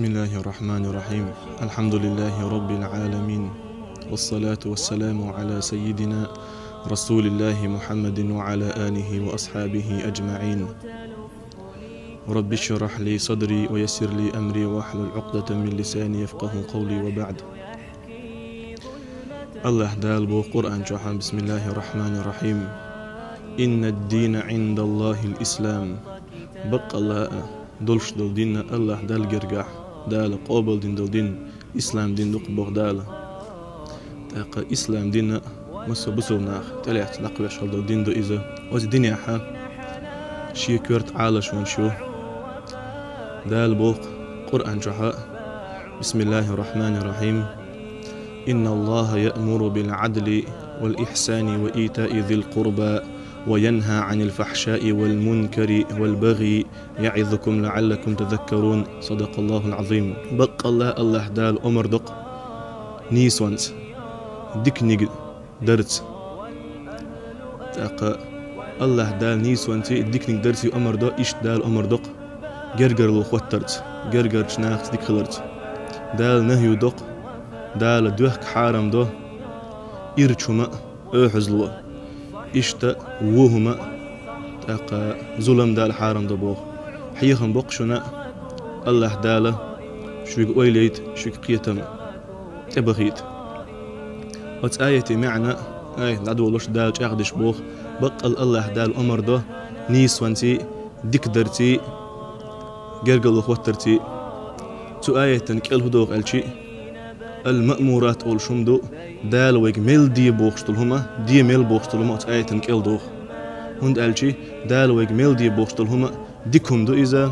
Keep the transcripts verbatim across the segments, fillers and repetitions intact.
بسم الله الرحمن الرحيم. الحمد لله رب العالمين. والصلاة والسلام على سيدنا رسول الله محمد وعلى آله وأصحابه أجمعين. رب اشرح لي صدري ويسر لي أمري واحلل عقدة من لساني يفقه قولي وبعد. АллахӀ Дала боху Къуръан чохь: بسم الله الرحمن الرحيم. إن الدين عند الله الإسلام. Баккъалла а долуш долу дин АллахӀ Далла гергахь, Дала къобалдина долу дин ислам дин ду-кх боху Дала. ТӀаккха ислам дин массо а бусулба нах тӀелаьцна дӀакхоьхьуш долу дин ду иза. Оцу динехь шен коьрта Ӏалашонаш ю. Дала боху Къуръан чохь: بسم الله الرحمن الرحيم. إن الله يأمر بالعدل والإحسان وإيتاء ذي القربى وينهى عن الفحشاء والمنكر والبغي يعظكم لعلكم تذكرون. صدق الله العظيم. Баккъалла а АллахӀ Дала омра до-кх нийсонца, диканиг дарца. ТӀаккха АллахӀ Дала нийсонций, диканиг дарций омра до, иштта Дала омра до-кх гергарло хӀоттарца, гергарчу нахаца дика хиларца. Дала нахью до-кх, Дала доьхка хьарам до ирча хӀума а, оьхьазло, иштта вон хӀума а, тӀаккха зулам Дала хьарам до боху. Хьехам бо-кх шуна АллахӀ Дала шуьга ойла яйта, шуьга кхетам тӀебахийта. Оцу аятийн маьӀна, ай, дӀадолуш Дала чӀагӀдеш боху, баккъалла АллахӀ Дала омра до нийсонций, дика дарций, гергарло хӀоттарций. Цу аятан кӀел хӀун догӀу аьлчи, ал-маъмурат олуш хӀума ду, Дала вайга мел де бохуш долу хӀума, де мел бохуш долу хӀума оцу аятан кӀел догӀу. ХӀунда аьлчи Дала вайга мел де бохуш долу хӀума дика хӀума ду иза,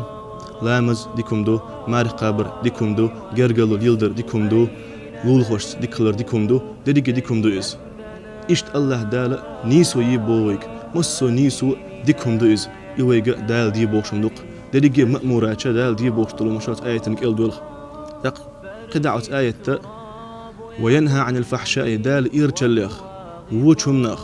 ламаз дика хӀума ду, марха кхабар дика хӀума ду, гергарло леладар дика хӀума ду, лулахошца дика хилар дика хӀума ду, дерриге дика хӀума ду иза. Иштта АллахӀ Дала нийсо е боху вайга, массо а нийсо дика хӀума ду иза, и вайга Дала де бохуш хӀума ду-кх. Дерриге а маъмурача Дала де бохуш долу хӀума шу оцу аятан кӀел доьлху. ТӀаккха кхидӀа оцу аятта: «Ва янхьа Ӏанил фахьшаи», Дала ирчаллех, вочу хӀуманах,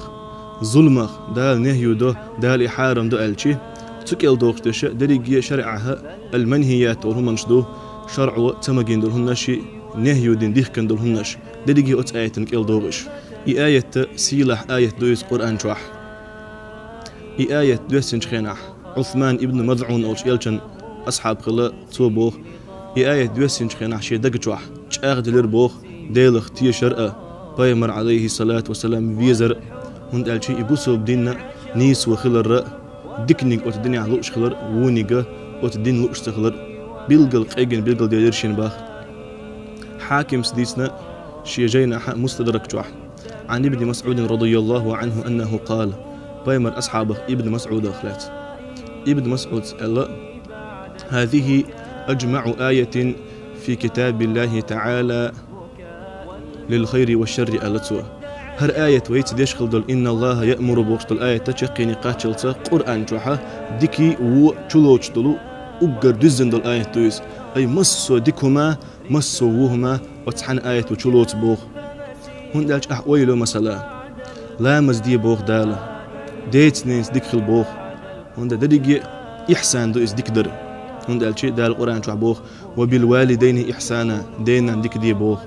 зуламах Дала нехью до, Дала и хьарам до аьлчи, цу кӀел догӀуш дерш дерриге а шарӀехь ал-манхият олу хӀуманаш ду, шарӀо ца магийна долу хӀуманаш, нехью дина дихкина долу хӀуманаш, дерриге а оцу аятан кӀел догӀуш. И аятта сийлахь аят ду иза Къуръан чохь. И аят доьссинчу хенахь Ӏусман ибн МазӀун олуш элчан асхьаб хилла, цо боху, и аят доьссинчу хенахь шен дага чохь чӀагӀделира боху Делах тешар а, пайхамар, Ӏалайхи салату вассалам, везар а, хӀунда аьлча и бусулба динна нийсо хилар а, диканиг оцу динехь лууш хилар а, вониг оцу дин лууш ца хилар а, билггал къегина билгалделира шена боху. Хьакимс дийцина шен жайнахь Мустадрак чохь. Ӏан ибни МасӀудин радияллаху Ӏанху аннаху къала, пайхамар асхьабах ибн МасӀудах лаьцна. Ибн МасӀудс аьлла: «ХӀазихӀи аджмаӀу аятин фи китабиллахӀи таӀала лил хайри ва шарри», аьлла цо. ХӀара аят вайца деш хила долу «ИнналлахӀа яъмуру» бохуш долу аят чаккхене кхаччалца Къуръан чохь дикий, вон чулоцуш долу, уггар дуьззина долу аят ду иза. Ай, массо а дика хӀума, массо а вон хӀума оцу цхьана аято чулоцу боху. ХӀунда аьлча ахь ойла йо, масала, ламаз де боху Дала, деца-ненаца дика хила боху. ХӀунда дерриге а ихьсан ду иза, дика дар. ХӀунда аьлча Дала Къуръан чохь боху: «Ва бил валидайни ихьсана», ден-нанна дика де боху.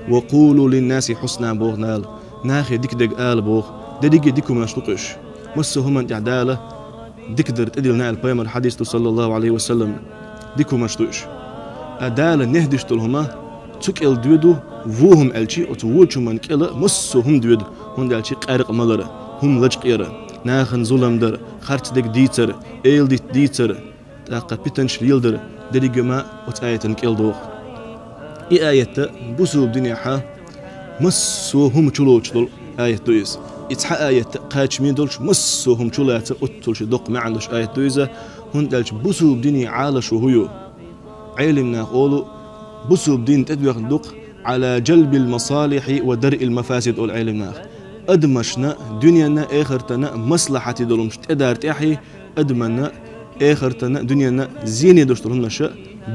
«Ва къулу линнаси хьусна», боху Дала, нахе дика дерг ала боху. Дерриге а дика хӀуманаш ду-кх уьш. Массо а хӀуманна тӀехь Дала дика дар тӀедиллина аьлла пайхамар хьадис ду, саллаллаху Ӏалайхи ва саллам, дика хӀуманаш ду уьш. А Дала нехь деш долу хӀума цу кӀел доьду, вон хӀума аьлчи, оцу вочу хӀуманна кӀел массо а хӀума доьду, хӀунда аьлча къаьркъа малар, хӀума лачкъаяр, нахана зулам дар, харц дерг дийцар, эладитта дийцар, тӀаккха питанаш леладар, дерриге а оцу аятан кӀел догӀу. И аятта бусулба динехь массо а хӀума чулоцуш долу аят ду иза. И цхьа аятта кхачаме долуш, массо а хӀума чулаца оццул ши доккха маьӀна долуш аят ду иза, хӀунда аьлча бусулба динан Ӏалашо хӀун ю? Ӏелимнаха олу, бусулба дин тӀедоьхна ду-кх «Ӏала джалбил масалихьи ва даръил мафасид», олу Ӏелимнаха. Адамашна, дуьненна, эхартана маслахьате долу хӀумаш тӀедара тӀехь, адаманна, эхартана, дуьненна зене долуш долу хӀуманаш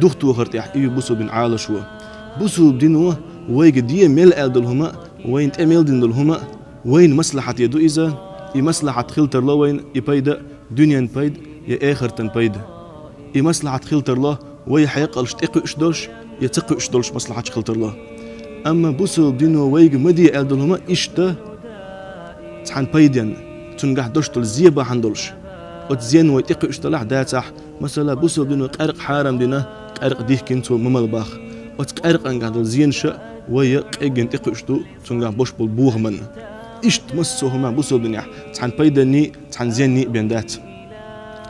духатохар тӀехь и ю бусулба динан Ӏалашо. Бусулба дино вайга де мел аьлла долу хӀума, вайна тӀе мел дина долу хӀума, вайна маслахьате ду иза, и маслахьат хила тарло вайна, и пайда, дуьненан пайда я эхартан пайда. И маслахьат хила тарло Вай хьекъалш тӀекхуьуш долуш, я ца кхуьуш долуш маслахьаташ хила тарло. Амма бусалба дино вайга ма де аьлла долу хӀума иштта цхьана пайденна, цуьнгахь дош долу зен бахьана долуш. Оцу зенна вай тӀекхуьуш делахь дацахь, масала, бусалба дино къаьркъа хьарам дина, къаьркъа дихкина цо ма мала бах. Оцу къаьркъангахь долу зенаша вай къеггина тӀекхуьуш ду, цуьнгахь бош болу бохаманна. Иштта массо а хӀума бусалба динехь цхьана пайданний, цхьана зенний бен дац.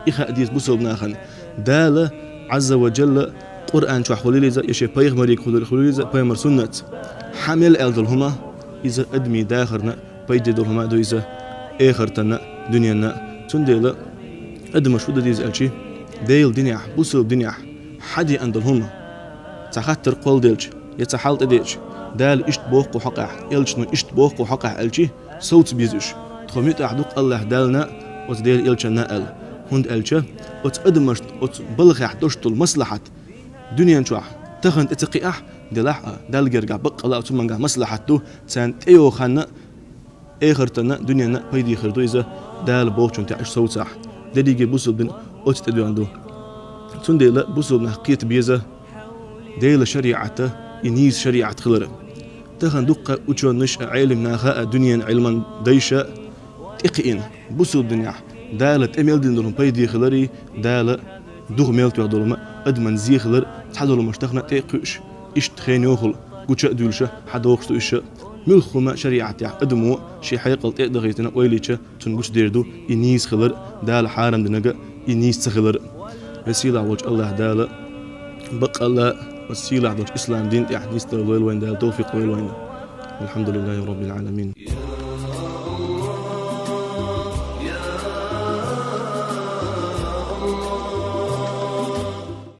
И хаа деза бусалба нахана. Дала, Азза ва Джалла, Къуръан чохь хуьлийла иза, я шен пайхамарига хуьлийла иза, пайхамар суннатца. Хьан мел аьлла долу хӀума, иза адамийн дахарна пайде долу хӀума ду иза, эхартанна, дуьненна. Цундела адамаш хӀун дан деза аьлчи, Делан динехь, бусалба динехь, хьан деана долу хӀума. Цхьа хаттар кхолладелча, я цхьа хьал тӀедеъча, Дала иштта боху хьокъехь, элчано иштта боху хьокъехь аьлчи, совца беза уьш. Тхо муьтӀахь ду-кх Аллахь Даллана, оцу Делан элчанна аьлла. ХӀунда аьлча оцу адамашна оцу балхехь дош долу маслахьат дуьнен чохь тахана тӀе ца кхиахь, делахь а, Далла гергахь баккъалла а цу мангахь маслахьат ду, царна тӀейогӀу ханна, эхартанна, дуьненна пайде хир ду иза, Дала бохучун тӀехь уьш совцахь. Дерриге бусалба дин оцу тӀедоьгӀна ду. Цундела бусалба нах кхета беза Делан шариӀата, и нийса шариӀат хилар. Тахана дуккха учёныш а, Ӏелим наха а, дуьненан Ӏилман дайша тӀекхиъна, бусалба динехь Дала тӀе мел дина долу пайде хиларий, Дала духу мел тоьхна долу ма адаман зе хилар, цхьадолу маш тахана тӀе а кхуьуш, иштта хенан йохула гуча а дуьллуша, хьадохуш ду уьш. Муьлхха хӀума шариӀатехь адамо шен хьекъал тӀе а дахийтина ойла йича, цунна гучудер ду и нийса хилар, Дала хьарам динарг и нийса ца хилар. Веза-сийлахь волчу Аллахь Дала баккъалла оцу сийлахь долчу ислам дин тӀехь нисдала лойла вайна Дала, тавфикъ лойла вайна. Алхьамдулиллахи Раббил Ӏаламин.